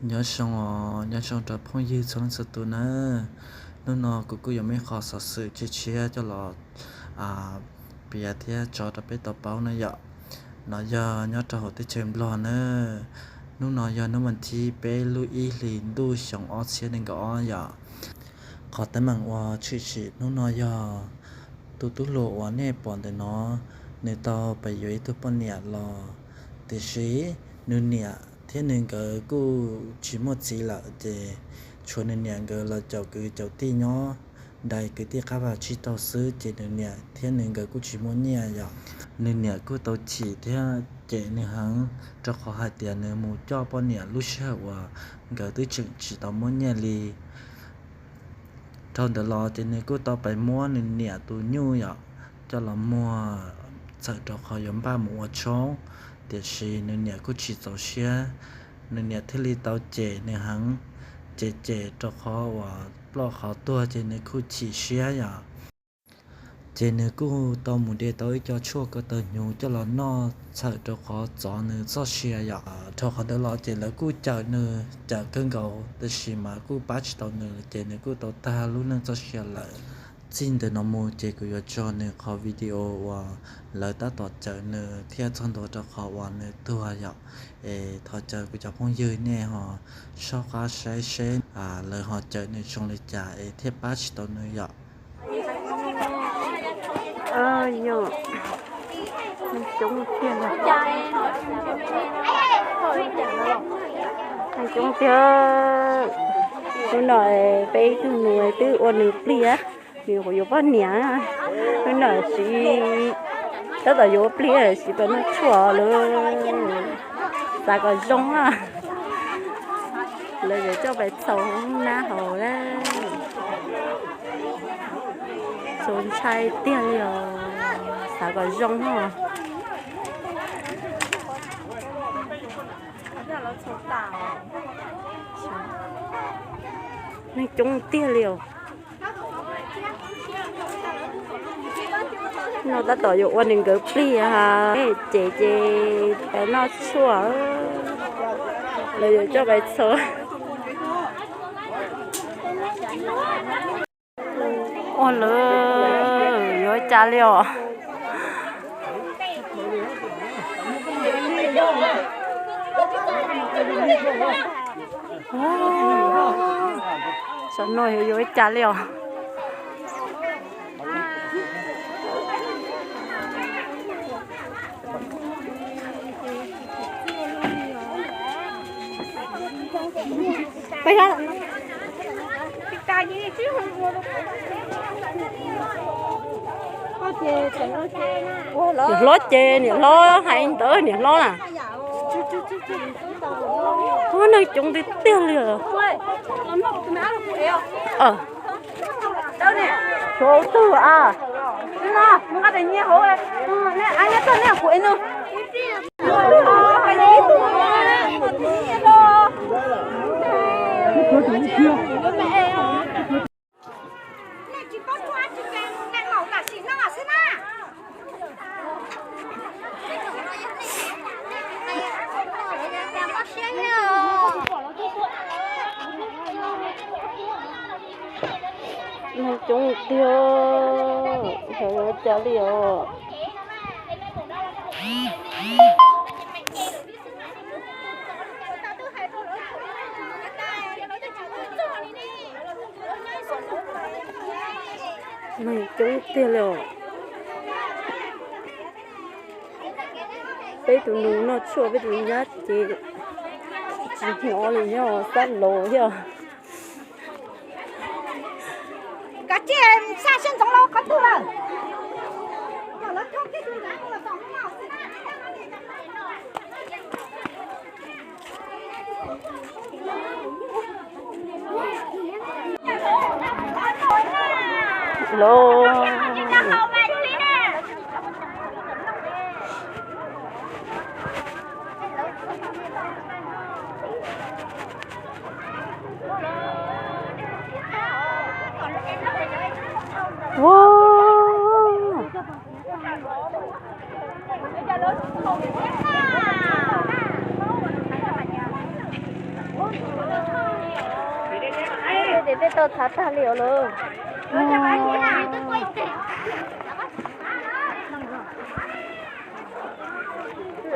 Nyob zoo os, nyob zoo rau phooj ywg txhua leej txhua tus na. Hnub no kuv kuj yuav muaj ib qho xov xwm tshiab tshiab coj los piav thiab tso rau peb tau paub na yom. No yog nyob rau hauv teb chaws Nplog na. Hnub no yog hnub vas thib peb lub ib hlis ntuj xyoo ob txhiab nees nkaum ob yom. Qhov teeb meem uas tshwm sim hnub no yog tus tub hluas uas nej pom ntawm no, nws tau pais yuav ib tug poj niam los, tiam sis nws niam thiab nws nkawd kuj tsis muaj txiv lawm, ces tshuav nws niam nkawd los caum kwv caum tij nyob, dai kwv tij qab vaj tsib taug xwb, ces nws niam thiab nws nkawd kuj tsis muaj nyiaj yom. Nws niam kuj tau chim thiab cem nws heev, rau qhov hais tias nws mus coj poj niam lub sij hawm uas nkawd twb tseem tsis tau muaj nyiaj li. Dhau ntawd los ces nws kuj tau pais muab nws niam tus nyuj yom, coj los muag txhawm rau qhov yuav npaj mus ua tshoob, tiam sis nws niam kuj tsis txaus siab, nws niam thiaj li tau cem nws heev, cem cem rau qhov uas ploj qhov tuag ces nws kuj chim siab yom. Ces nws kuj tau mus de tau ib co tshuaj ko taw hnyuv coj los noj txhawm rau qhov txov nws txoj sia yom. Dhau qhov ntawd los ces lawv kuj cawm nws cawm kawg nkaus, tab sis mas kuj pab tsis tau nws, ces nws kuj tau tag lub neej txoj sia lawm. Txij ntawm no mus ces kuv yuav tso nws qhov video uas lawv tab tom cawm nws thiab txog ntua rau qhov uas nws tuag yom. Es thov caw kuv cov phooj ywg nej ho soj qab saib seb lawv ho cawm nws zoo li cas es thiaj pab tsis tau nws yom. Coob tiag, coob tiag. Hnub no peb ib tug nus twb ua nws plig, nws yuav poj niam. Hnub no siv, tab tom yuav plig siv pab noj tshuaj lawm, xav kom zoo na. Lawv yuav coj pais txhaus nab haus lawm. Txaus ntshai tiag li os, xav kom zoo na. Neeg coob tiag li os. No tab tom yuav ua nws nkawd plig ha, ces ces pais noj tshuaj, lawv yuav coj pais txhaus. Ua lawv yuav cas li os. Xyov no yuav yuav cas li os. Niam hlob ces niam hlob hais ntawd niam hlob na. Ua neeg coob tiag tiag li. Tshuav tug a. Neeg coob tiag, xyov yuav cas li os. Neeg coob tiag li os. Peb tus nus noj tshuaj, peb tus nyab ces tsis hnov li, nyob sab laug thiab. Kav tsij xa seb ntxoov los qhov twg lawm. Los Tej tau txhav tag li os lawm.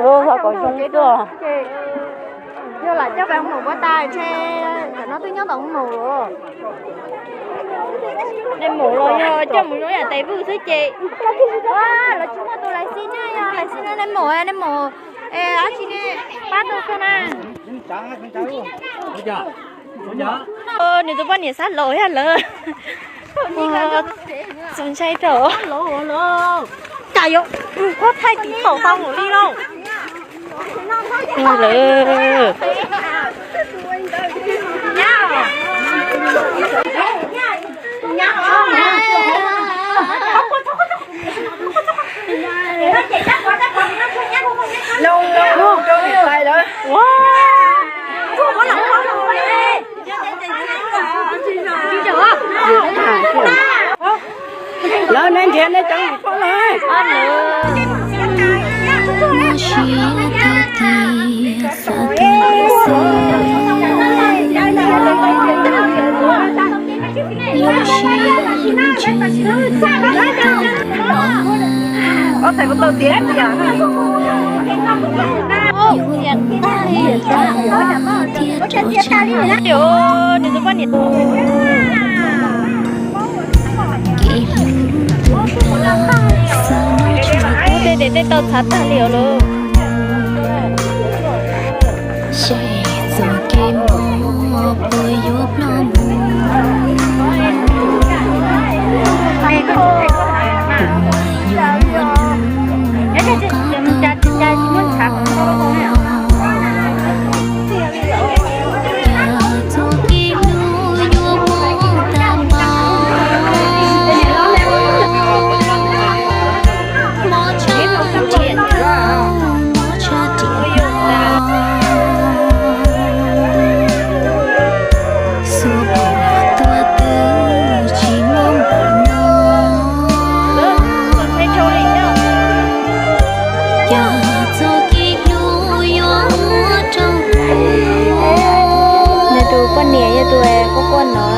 Ua kom zoo xwb. Yog lam coj peb mus puab tas ntshe cov no twb nyob tom mus lawm. Nej mus los yog coj mus zoo yam tes vwj xwb ces. Lawv tsis muaj tus lais xi na, yog lais xi na nej mus, nej mus, dab tsi ne, pab tus xwb na. Nws tus poj niam xab laus yog lawm. Txaus ntshai rau. Cas yuav, qhuab thaij tim thaum tau nkaus li lauj. Lawm. Lawv nej nrhiav nej cov niam pog lawm. Ub, tej tes tej tau txhav tag li os lauj. Seb txoj kev mob puas yuav ploj mus, puas yuav muaj hnub qab tau koj. Cas txoj kev hlub yuav mob tag npaum, mob tshaj riam taub, mob tshaj riam taub. Xuas pom tuaj twb tsis mob npaum no. Cas txoj kev hlub yuav muab rau kuv. Nws tus poj niam yog tus quaj quaj no.